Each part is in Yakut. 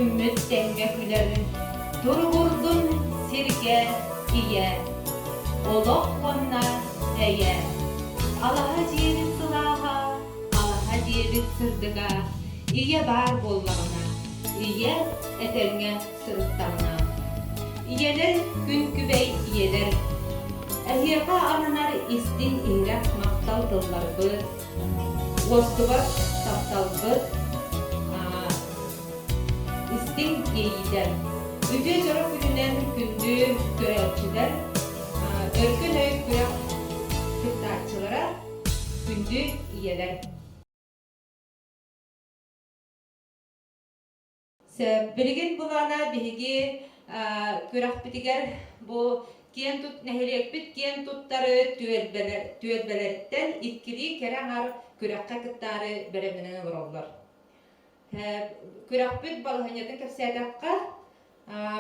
Күммүт тэҥҥэ күлэр, туругурдун сиргэ ийэ, олох уонна эйэ. Алаһа дьиэбит сылааһа, алаһа дьиэбит сырдыга, ийэ баар буоллаҕына, ийэ этэҥҥэ сырыттаҕына. Ийэлэр күн күбэй ийэлэр, эһиэхэ ананар истиҥ иһирэх махтал тылларбыт, уостубат тапталбыт, истиҥ иэйиитэ. Үтүө дьоро күнүнэн күндү көрөөччүлэр, өркөн өй күрэх кыттааччылара, күндү ийэлэр. Сөп. Билигин былаана биһиги күрэхпитигэр бу киэн тут нэһилиэкпит киэн туттары түөлбэлэриттэн иккилии кэрэ аҥар күрэххэ кыттаары бэлэмнэнэн олороллор. Күрэхпит балаһыанньатын кэпсээтэххэ,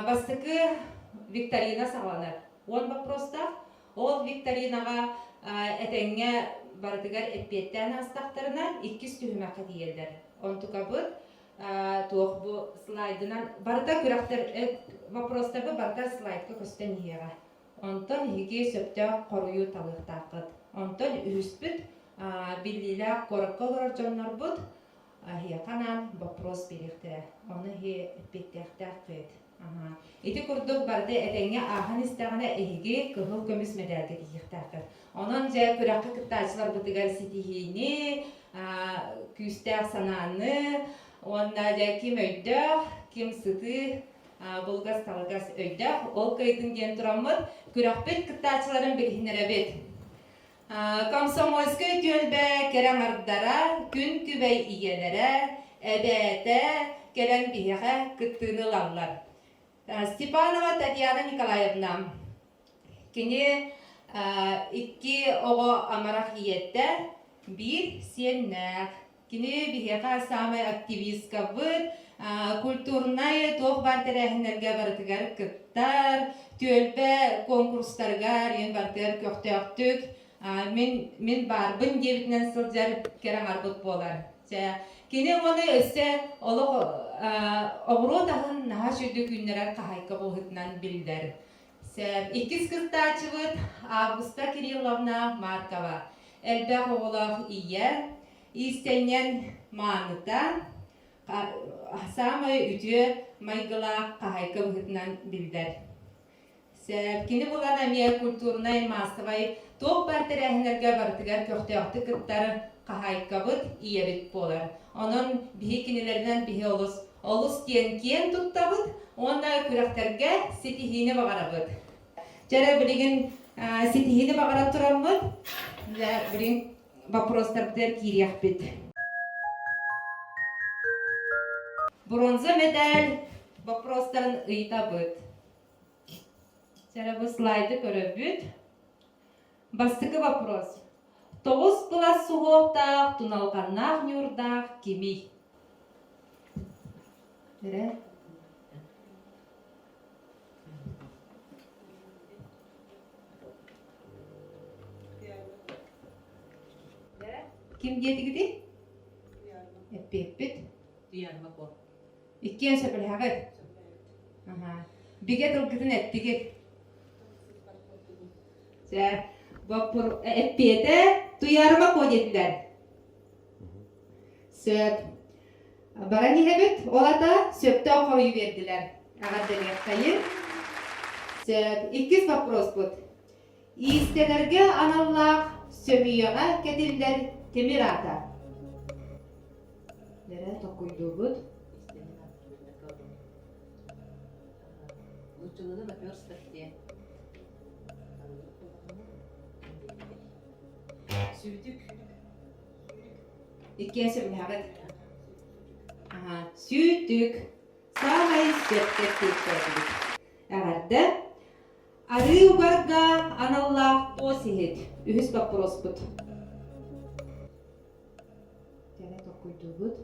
бастакы викторина саҕаланар. 10 боппуруостаах. Ол викторинаҕа этэҥҥэ барытыгар эппиэттээн аастахтарына, иккис түһүмэххэ тиийэллэр. Онтукабыт туох бу слайдынан барыта күрэхтэр вопростарбы барыта слайдка көстөн иһиэҕэ. Онтон эһиги сөптөөх хоруйу талыахтааххыт. Онтон үһүспүт биллиилээх куоракка олорор дьоннорбут эһиэхэ анаан боппуруос биэриэхтэрэ. Ону эһи эппиэттиэхтээххит. Ити курдук барыта этэҥҥэ ааһан истэҕинэ эһиги кыһыл көмүс мэдээлгэ тиийиэхтээххит. Онон дьэ күрэххэ кыттааччыларбытыгар ситиһиини, күүстээх санааны уонна дьэ ким өйдөөх, ким сытыы, булгас-талгас өйдөөх ол кыайдын диэн тураммыт күрэхпит кыттааччыларын билиһиннэрэбит. Комсомольскай түөлбэ кэрэ аҥардара, күн күбэй ийэлэрэ, эбээтэ кэлэн биһиэхэ кыттыыны ылаллар. Степанова Татьяна Николаевна кини икки оҕо амарах ийэтэ, биир сиэннээх. Кини биһиэхэ саамай активисткабыт, культурнай туох баар тэрээһиннэргэ барытыгар кыттар, түөлбэ конкурстарыгар иэн барытыгар көхтөөхтүк мин мин баарбын диэбитинэн сылдьар кэрэ аҥарбыт буолар. Чэ, кини уонна өссө олох оҕуруот аһын наһаа сүрдүк үүннэрэр хаһаайка быһыытынан биллэр. Сөп. Иккис кыттааччыбыт Августа Кирилловна Маркова. Элбэх оҕолоох ийэ, иистэнньэн мааныта, саамай үтүө майгылаах хаһаайка быһыытынан биллэр. Сөп. Кини булан эмиэ культурнай, маассабай туох баар тэрээһиннэргэ барытыгар көхтөөхтүк кыттар хаһаайкабыт, ийэбит буолар. Онон биһи кинилэринэн биһи олус олус диэн киэн туттабыт уонна күрэхтэргэ ситиһиини баҕарабыт. Дьэ эрэ билигин ситиһиини баҕаран тураммыт, билигин вопростарбытыгар киириэхпит. Бронза медаль вопростарын ыйытабыт. Дьэ эрэ бу слайды көрөбүт. Бастакы вопрос. Тоҕус былас суһуохтаах, туналҕаннаах ньуурдаах кимий? Эрэ. Ким диэтигитий? Эппиэппит. Иккиэн сөбүлэһэҕит? Бигэ тылгытын эттигит. Чэ, боппур эппиэтэ Туйаарыма Куо диэтилэр. Сөп. Баран иһэбит, ол ата сөптөөх хоруйу биэрдилэр. Эҕэрдэлиэххэйин. Сөп. Иккис вопроспут. Иистэнэргэ аналлаах сөмүйэҕэ кэтиллэр тимир аата. Эрэ толкуйдуубут. Нууччалыыга наперсток диэн. Сүүтүк. Иккиэн сөбүлэһэҕит? Аха, сүүтүк. Саамай сөпкө эппиэттээтибит. Эҕэрдэ. Арыы угарга аналлаах туос иһит. Үһүс боппуруоспут. Кэрэ толкуйдуубут.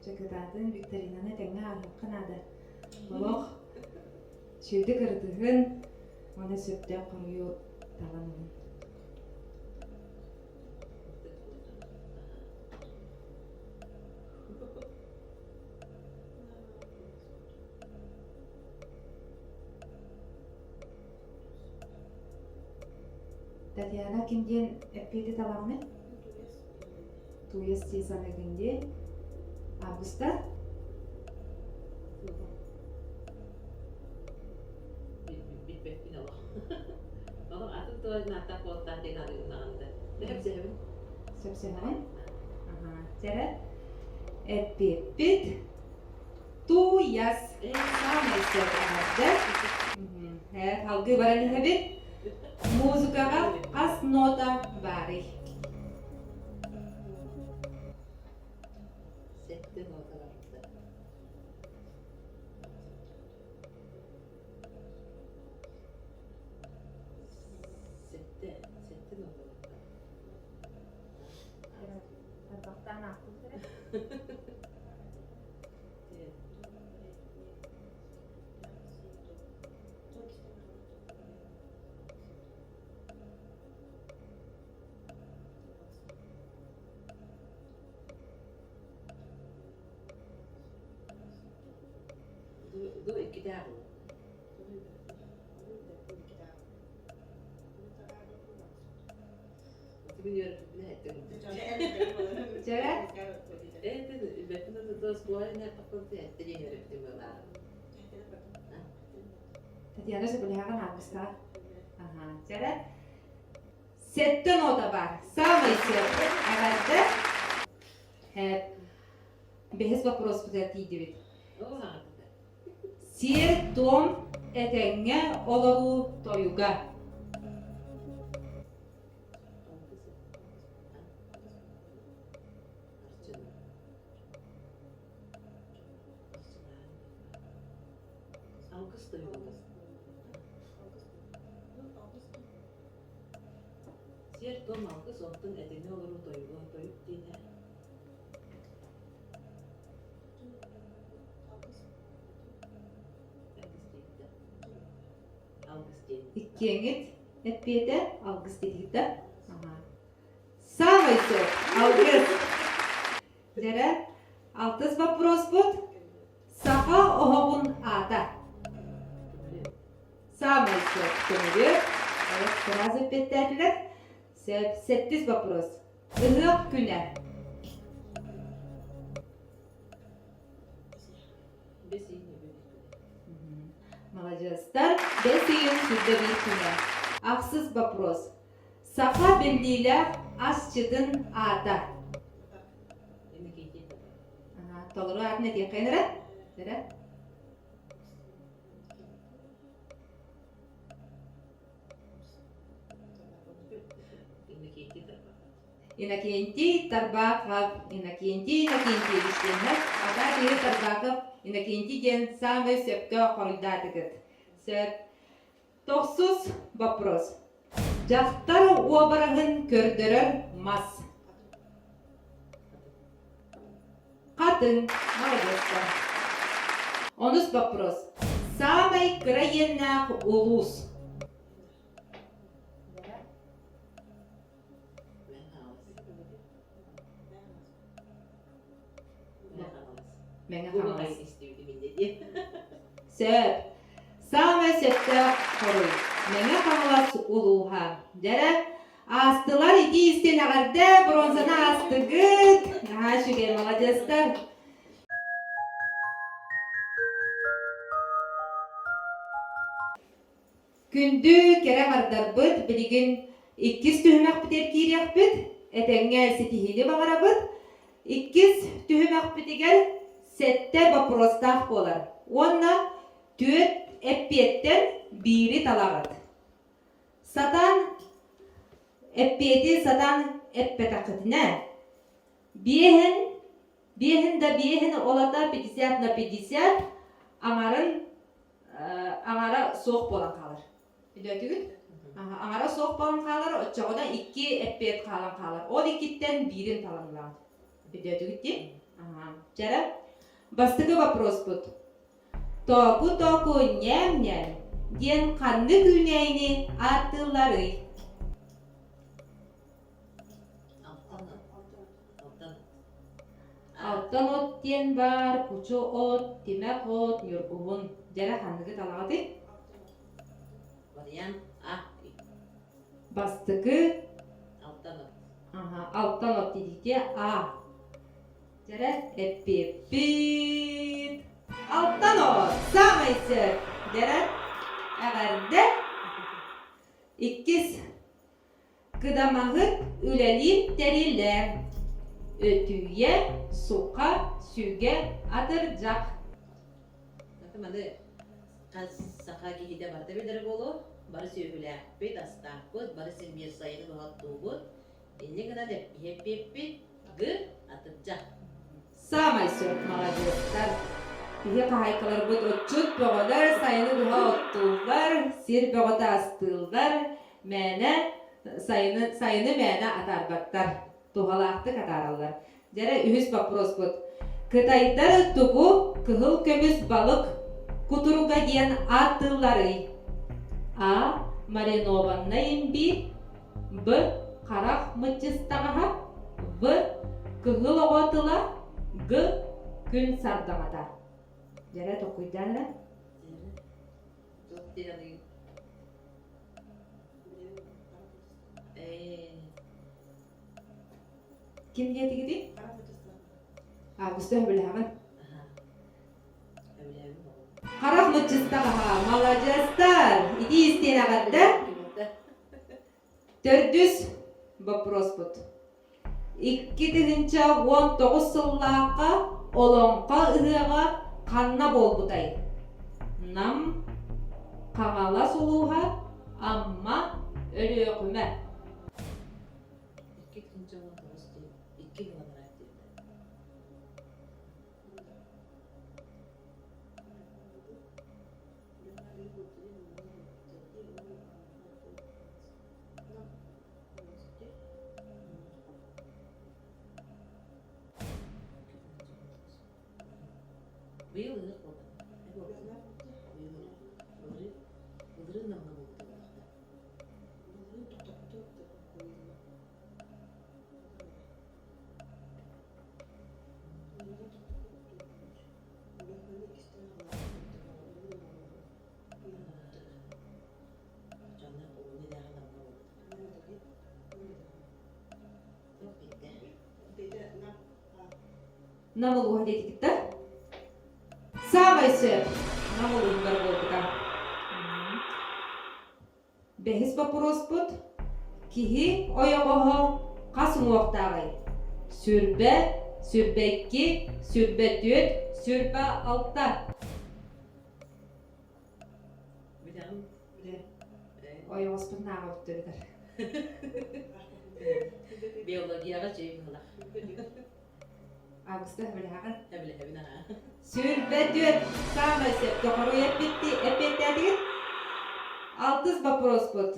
Чэ кытаатын викторинаны тэҥҥэ ааһыахха наада. Олох сүрдүк ырытыһын уонна сөптөөх хоруйу талан ылын. Татьяна ким диэн эппиэти талаҕыный? Тууйас дии саныыгын дии. Августа? Билбэппин олох. Олох атын тыла нааттаах буолтаах диэн арыгынаҕын да. Сөпсөһөбүн. Сөпсөһөҕүн? Аха. Чэрэ. Эппиэппит Тууйас. Саамай сөп эҕэрдэ. Салгыы баран иһэбит. Музыкаҕа хас нота баарый? Сэттэ нота барда. Сэттэ, сэттэ нота барда. Тарбахтаан аахпыт эрэ. Ду иккитэ ааҕыллар. Дьэ, Татьяна сөбүлэһэҕин Августаҕа. Аха, дьэ Сэттэ нота бар. Самый сөп. Эҕэрдэ. Бэһис вопроспутугар тиийдибит. Сиэр-туом этэҥҥэ олоруу тойуга. Алгыс тойуга. Сиэр-туом алгыс, онтон этэҥҥэ олоруу тойуга, тойук диэнэ Иккиэҥҥит эппиэтэ алгыс диэбит да? Саамай сөп, алгыс. Дьэрэ, алтыс боппуруоспут саха оһоҕун аата. Саамай сөп, көмүлүөк. Сразу эппиэттээтилэр. Сөп, сэттис вопрос. Ыһыах күнэ. Маладьыастар, бэс ыйын сүрдэ биир күнэ. Ахсыс вопрос. Саха биллиилээх асчытын аата. Толору аатын этиэххин эрэ? Эрэ? Иннокентий Тарбахов, Иннокентий Иннокентьевич диэннэр ата киһи Тарбахов Иннокентий диэн саамай сөпкө хоруйдаатыгыт. Сөп. Тохсус вопрос. Дьахтар уобараһын көрдөрөр мас. Хатыҥ. Молодецтар. Онус вопрос. Саамай кыра иэннээх улуус. Мэҥэ Хаҥалас. Сөп. Саамай сөптөөх хоруй. Мэҥэ Хаҥалас улууһа. Дьэрэ, аастылар итии истин эҕэрдэ, бронзаны аастыгыт. Наһаа үчүгэй, маладьыастар. Күндү кэрэ аҥардарбыт билигин иккис түһүмэхпитигэр киириэхпит, этэҥҥэ ситиһиини баҕарабыт. Иккис түһүмэхпитигэр сэттэ боппуруостаах буолар уонна түөрт эппиэттэн биири талаҕыт. Сатаан эппиэти сатаан эппэтэххитинэ, биэһин биэһин да биэһин ол ата 50 на 50 аҥарын аҥара суох буолан хаалар. Өйдөөтүгүт? Аҥара суох буолан хаалар, оччоҕуна икки эппиэт хаалан хаалар. Ол иккиттэн биирин талан ылаҕыт. Өйдөөтүгүт дии? Чара, бастакы вопроспут. Тооку-тооку ньээм-ньээм диэн ханнык үүнээйини ааттыылларый? Алтан Алтан. Алтан от диэн баар, кучу от, тимэх от, ньургуһун. Дьэрэ ханныгы талаҕытый? Вариант А. Бастакы Алтан от. Аха, алтан от диэтиэ А. Дьэрэ эппиэппит. Алтан от, саамай сөп. Дьэрэ эҕэрдэ. Иккис Кыдамаһыт үлэлиир тэрилэ. Өтүйэ, суха, сүгэ, атырдьах. Маны хас саха киһитэ барыта билэр буолуо. Бары сүөһүлээхпит, астаахпыт, бары син биир сайыны быһа оттуубут. Инньэ гынан эппиэппит г атырдьах. Саамай сөп маладьыастар. Биһи хаһаайкаларбыт отчут бөҕөлөр, сайыны быһа оттууллар, сир бөҕөтө астыыллар, мээнэ сайыны, сайыны мээнэ атаарбаттар, туһалаахтык атаараллар. Дьэрэ үһүс боппуруоспут. Кытайдар тугу кыһыл көмүс балык кутуруга диэн ааттыылларый? А. Маринованнай имбиир Б. Харах мыччыстаҕаһа В. Кыһыл оҕо тыла Г. Күн сардаҥата Дьэрэ толкуйдаан эрэ. Туох диэний? Ээ, Ким диэтигитий? Августа сөбүлэһэҕин. аха. Сөбүлээбим оҕо. Харах мыччыстаҕаһа, маладьыастар! Итии истиэн эҕэрдэ! Төрдүс боппуруоспут. 2019 сыллаахха Олоҥхо ыһыаҕа ханна буолбутай? Нам, Хаҥалас улууһа, Амма, Өлүөхүмэ. 2019 диэн икки гынан ыраат диэтэ. Быйыл ыһыах буолла. Быйыл былырыын Намҥа буолбута буолуохтаах. Дьонно ууну идэҕэ Намҥа буолбута. Туох биирдэ. Нам улууһа диэтигит да? Саамай сөп. Нам улууһугар буолбута. Бэһис боппуруоспут Киһи ойоҕоһо хас уҥуохтааҕый? Сүрбэ, сүрбэ икки, 24, 26. Билэҕин? Ойоҕоспутун ааҕа бүттүбүтэр. Биологияҕа чэй быһылах. Августа сөбүлэһэҕин? Сөбүлэһэбин аҕаа. 24 саамай сөпкө хоруй эппиэттээтигит. Алтыс боппуруоспут.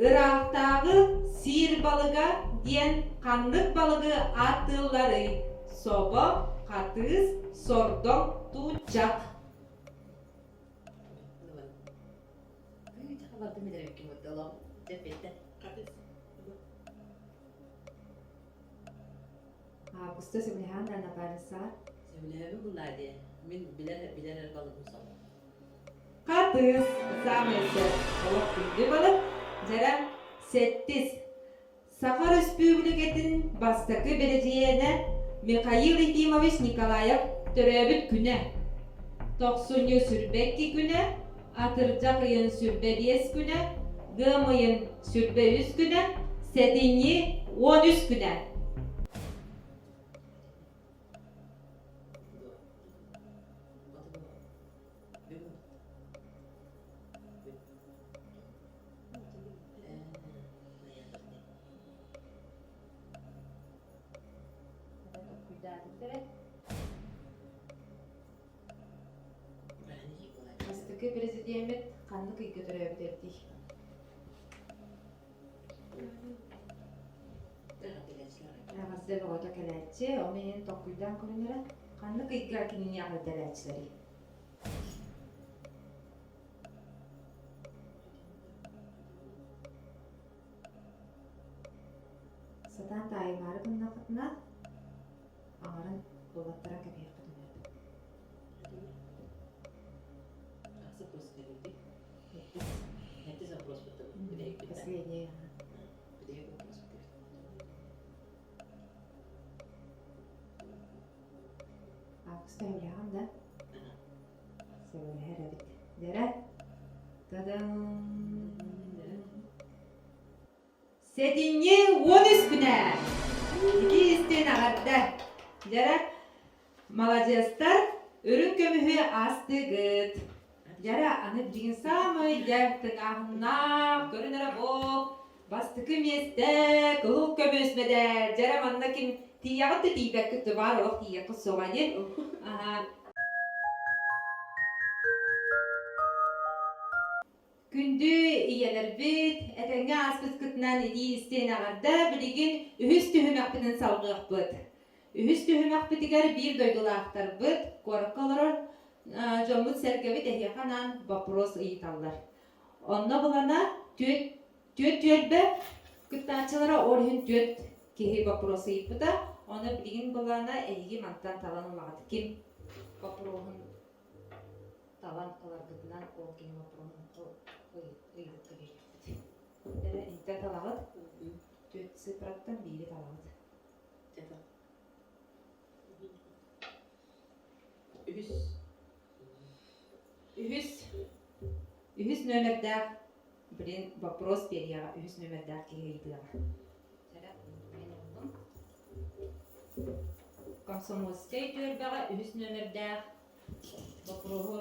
Ыраахтааҕы сиир балыга диэн ханнык балыгы ааттыылларый? Собо, хатыыс, сордоҥ, тууччах. Августа сөбүлэһэҕин да Наталья Сөбүлэһэбин буллаа диэ. Мин билэр билэр эр балыгым собо. Хатыыс, саамай сөп. Олох күндү балык. Дьэрэ, сэттис. Саха Өрөспүүбүлүкэтин бастакы бэрэдьиэнэ Михаил Ефимович Николаев төрөөбүт күнэ. Тохсунньу 22 күнэ, атырдьах ыйын 25 күнэ, ыам ыйын 23 күнэ, сэтинньи 13 күнэ. Бастакы президеммит ханнык ыйга төрөөбүт эбитий? Эҕэрдэ бөҕөтө кэлээччи, ол иһин толкуйдаан көрүн эрэ, ханнык ыйга кинини эҕэрдэлээччилэрий? Сатаан таайымаары гыннаххытына, аҥарын булаттаран кэбиһиэххитин сөп. Последний. Августа үлэҕин да? Сөбүлэһэр эбит. Дэрэ? Та-дам! Сэтинньи 13 күнэ! Ити истин эҕэрдэ! Дьэрэ, маладьыастар, үрүҥ көмүһү астыгыт. Дьэрэ, аны билигин саамай дьэ тыҥааһыннаах, көрүн эрэ буол, бастакы миэстэ, кыһыл көмүс мэдэл. Дьэрэ, манна ким тиийэҕит да тиийбэккит да баар олох тиийиэххит суоҕа диэн. Күндү ийэлэрбит, этэҥҥэ ааспыткытынан итии-истиэн эҕэрдэ, билигин үһүс түһүмэхпитин салҕыахпыт. Үһүс түһүмэхпитигэр биир дойдулаахтарбыт, куоракка олорор дьоммут-сэргэбит эһиэхэ анаан вопрос ыйыталлар. Онно булана түөрт түөрт түөлбэ кыттааччылара ол иһин түөрт киһи вопрос ыйыппыта. Ону билигин былаана эһиги мантан талан ылаҕыт. Ким вопроһун талан ыларгытынан ол киһи боппуруоһун ыйытыкка биэриэхпит. Эрэ интэн талаҕыт, түөрт цифраттан биири талаҕыт. Үһүс. Үһүс. Үһүс нүөмэрдээх, блин, вопрос биэриэҕэ үһүс нүөмэрдээх киһи ыйытыаҕа. Эрэ, мен ыллым. Комсомольскай түөлбэҕэ үһүс нүөмэрдээх Боппуруоһу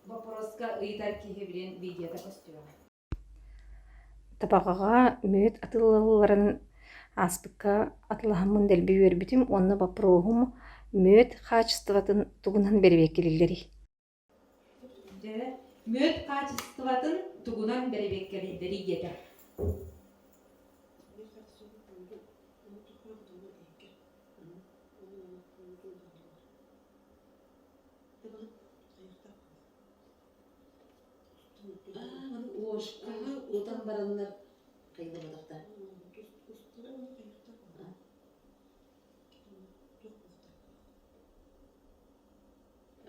боппуруоска ыйытар киһи билин видеота көстүөҕэ. Табаҕаҕа мүөт атыылаһалларын ааспыкка атылаһаммын дэлби үөрбүтүм уонна боппуруоһум мүөт хаачыстыбатын тугунан бэрэбиэркэлииллэрий? Дьэ, мүөт хаачыстыбатын тугунан бэрэбиэркэлииллэрий диэтэ. Аа, маны уошкаҕа уотан бараннар хайдабатахтар.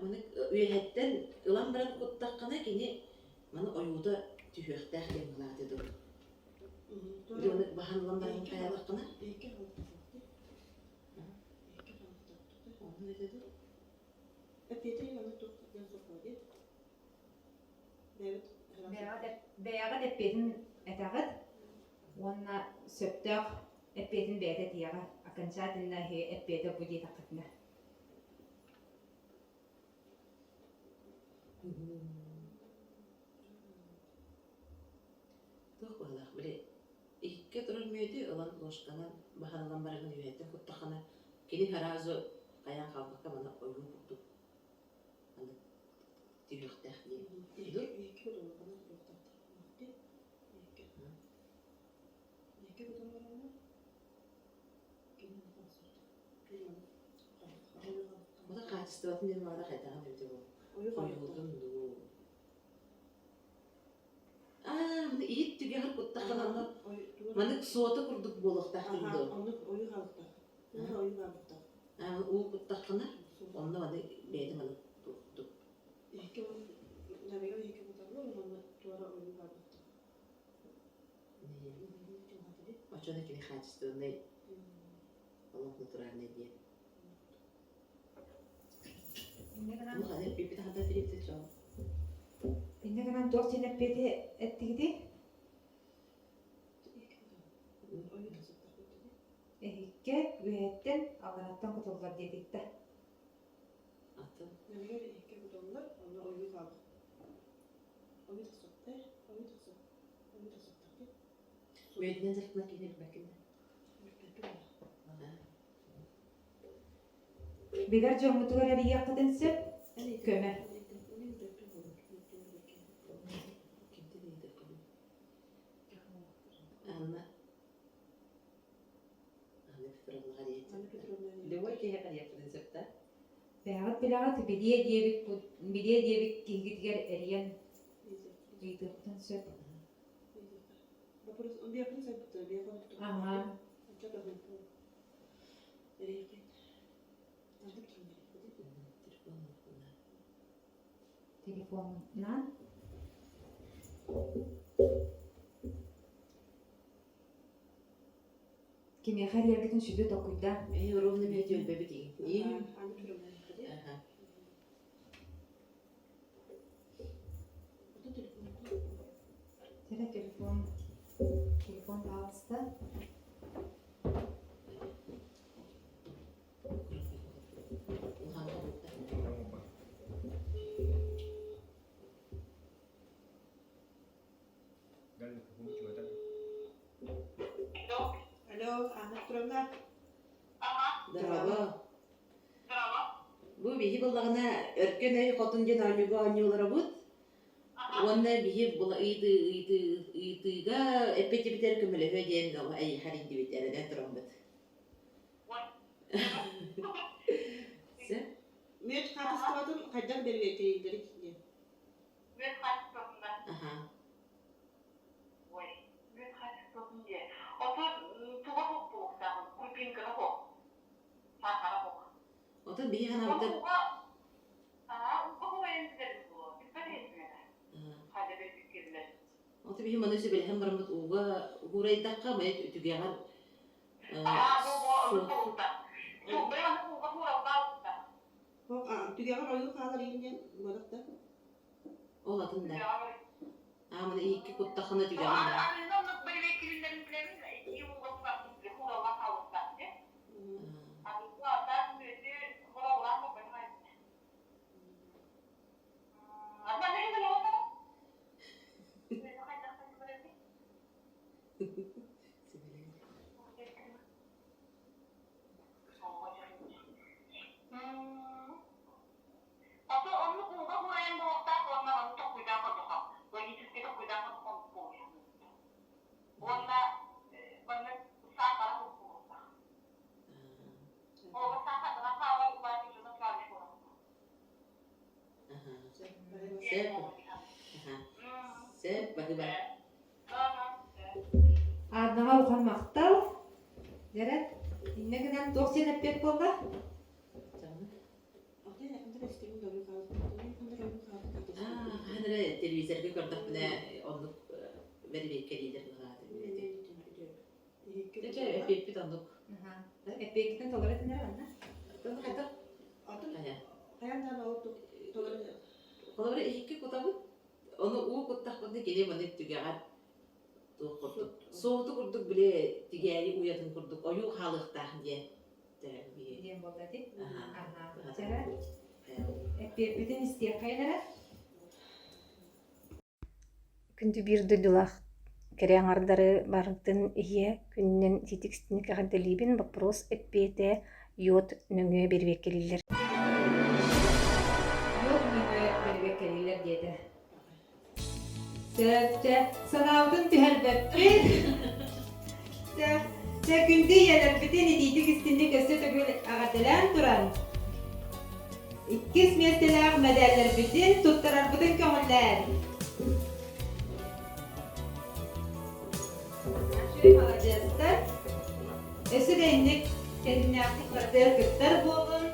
Маны үөһэттэн ылан баран куттаххына кини маны ойуута түһүөхтээх диэн былааты дуу. Или маны баһан ылан баран хайаатаххына Онно этэ дуу? Бэйэҕит эппиэтин этэҕит уонна сөптөөх эппиэтин бэйэтэ этиэҕэ. Окончательно эһиги эппиэтэ бу диэтэххитинэ. Туох быһыылаах били иһиккэ турар мүөтү ылан ложканан баһан ылан бараҥҥын үөһэттэн куттаххына кини сразу хайаан хаалбакка маны ойуу курдук аны түһүөхтээх диэн. Ота хаачыстыбатын диэн баҕара хайдаҕын эбитэ буолуо. Ойуутун дуу. Аа, маны иһит түгэҕэр куттаххына онно маннык суота курдук буолуохтаах дии дуо? Аа, уу куттаххына онно маны бэйэтэ маны курдук. Оччоно кини хаачыстыбаннай олох натуральный диэн. Инньэ гынан туох диэн эппиэти эттигитий? Эһиккэ үөһэттэн аллараттан кутуллар диэтиттэ. Мүөтүнэн дьарыктанар киһини билбэккин да? Билэр дьоҥҥутугар эрийиэххитин сөп. Көмө. Анна. Петровнаҕа диэччи. Любой киһиэхэ диэхпитин сөп да? Бэйэҕит билэҕит, билиэ диэбит, билиэ диэбит киһигитигэр эрийэн ыйытыахпытын сөп. Аха. Телефонунан. Кимиэхэ эрийэргитин сүдү толкуйдаа. Ээ, ровно биэ түөлбэбит иин. Аха. Теле телефон телефон пожалуйста. Алло, Анна Петровна. Дорообо. Бу биһи буоллаҕына Өркөн өй хотун диэн оонньууга оонньууларабыт. Уонна биһи ыйытыыга эппиэттибитигэр көмөлөһүө диэн эйиэхэ эрийдибит, эрэнэн тураммыт. Сөп. Мүөт хаачыстыбатын хайдах бэрэбиэркэлииллэрий диэн. Мүөт хаачыстыбатында. Аха. Ой, мүөт хаачыстыбатын диye. Оту туга хук буолуохтааҕын, крупинкаҕа хук, саахара хук. Отон биһи ханаабыта Уга, аа, уга хуайан билэрин буолуо. Билбэт этиҥ Хайда бэрбиккиллэр. Ото биһи маны сөбүлэһэн бараммыт ууга уурайдахха май түгэҕэр Аа, бу бу оннук буолута. Сулбай аны ууга хуураллаабыта. Түгэҕэр ойуу хаалар иин диэн буолар да. Ол атын да. Аа, маны иикки куттаххына түгэҕин да. Арыыны оннук бэрибиэккилиннэрин билэбин, итии ууга хуураллаах хаалыктаах дии. Арыыны атаан мүөтү хуураллаах буолбатах Сөп. Сөп, баһыыба. Аннаҕа улахан махтал. Дьэрэ, иннэ гынан туох сиэн эппиэт буолла? Аа, хаһан эрэ телевизорга көрдөхпүнэ оннук бэрибиэккэлиилэр быһааты. Дьэ, эппиэппит оннук. Эппиэккитин толору этинэр анна? Хайдах? Атын хайан даҕаны ол толору Холобура иһикки кутабыт, ону уу куттахпытына кини маны түгэҕэр туох курдук, суоту курдук били тигээйи уйатын курдук ойуу хаалыахтаах диэн диэн буолла дии. Аха. Чара эппиэппитин истиэххэйин эрэ. Күндү биир дойдулаах кэрэ аҥардары барытын иһиэ күнүнэн итиитик эҕэрдэлиибин боппуруос эппиэтэ йод нөҥүө бэрэбиэркэлииллэр Йод нөҥүө бэрэбиэркэлииллэр диэтэ. Сөп, чэ, санаабытын түһэрбэппит. Чэ, чэ, күндү ийэлэрбитин итиитик истинник өссө төгүл эҕэрдэлээн туран, иккис миэстэлээх мэдээллэрбитин туттарарбытын көҥүллээн. Наши маладьыастар. Өссө да инник тэтимнээхтик барытыгар кыттар буолун.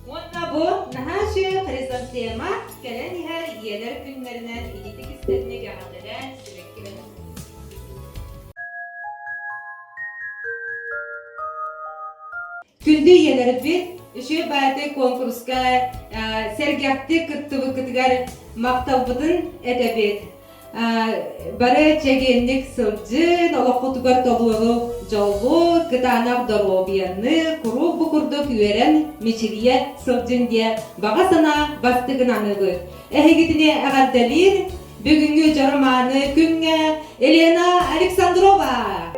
Уонна бу наһаа үчүгэй хризантема кэлэн иһэр ийэлэр күннэринэн ититик истэрник эҕэрдэлээн сибэкки бэлэхтиир. Күндү ийэлэрбит, үчүгэй баайтай куонкуруска сэргэхтик кыттыбыккытыгар махталбытын этэбит. Бары чэгиэнник сылдьын, олоххутугар толуору дьолу, кытаанах доруобуйаны, куруук бу курдук үөрэн, мичилийэ сылдьын диэ баҕа санаа бастыгын аныыбыт. Эһигитини эҕэрдэлиир бүгүҥҥү дьоро-мааны күҥҥэ Елена Александрова!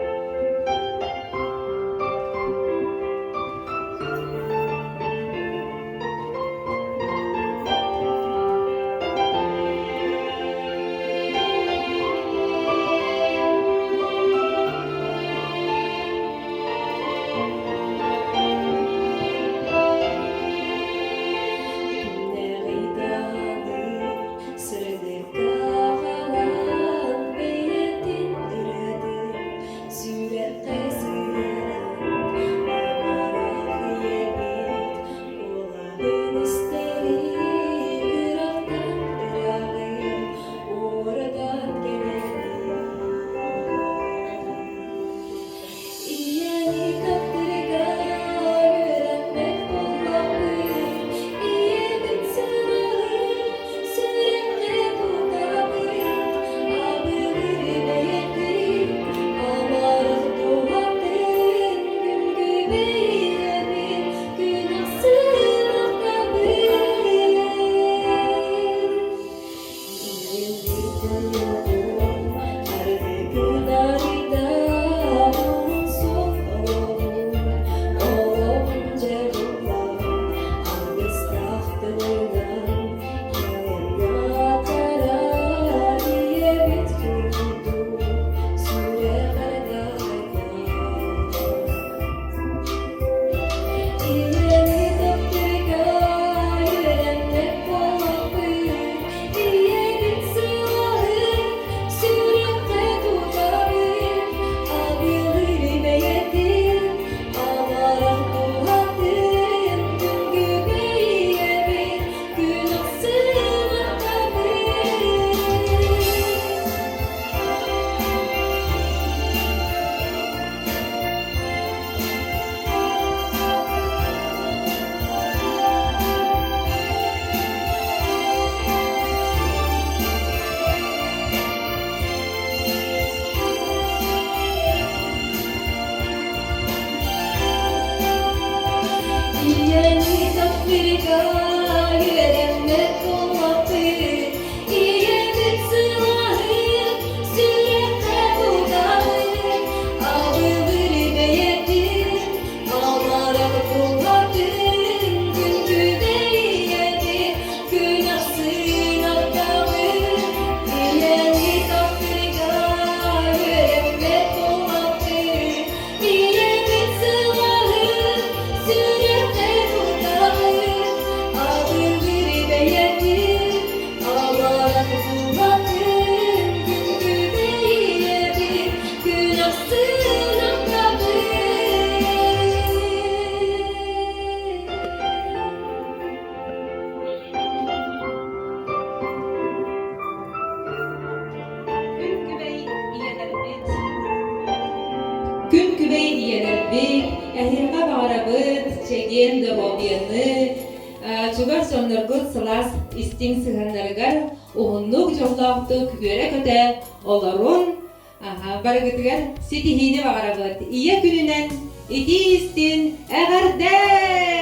Ийэлэрбит, эһиэхэ баҕарабыт чэгиэн доруобуйаны, чугас дьонноргут сылаас истиҥ сыһыаннарыгар уһуннук дьоллоохтук үөрэ-көтө олорун, барыгытыгар ситиһиини баҕарабыт. Ийэ күнүнэн итии истин эҕэрдэ!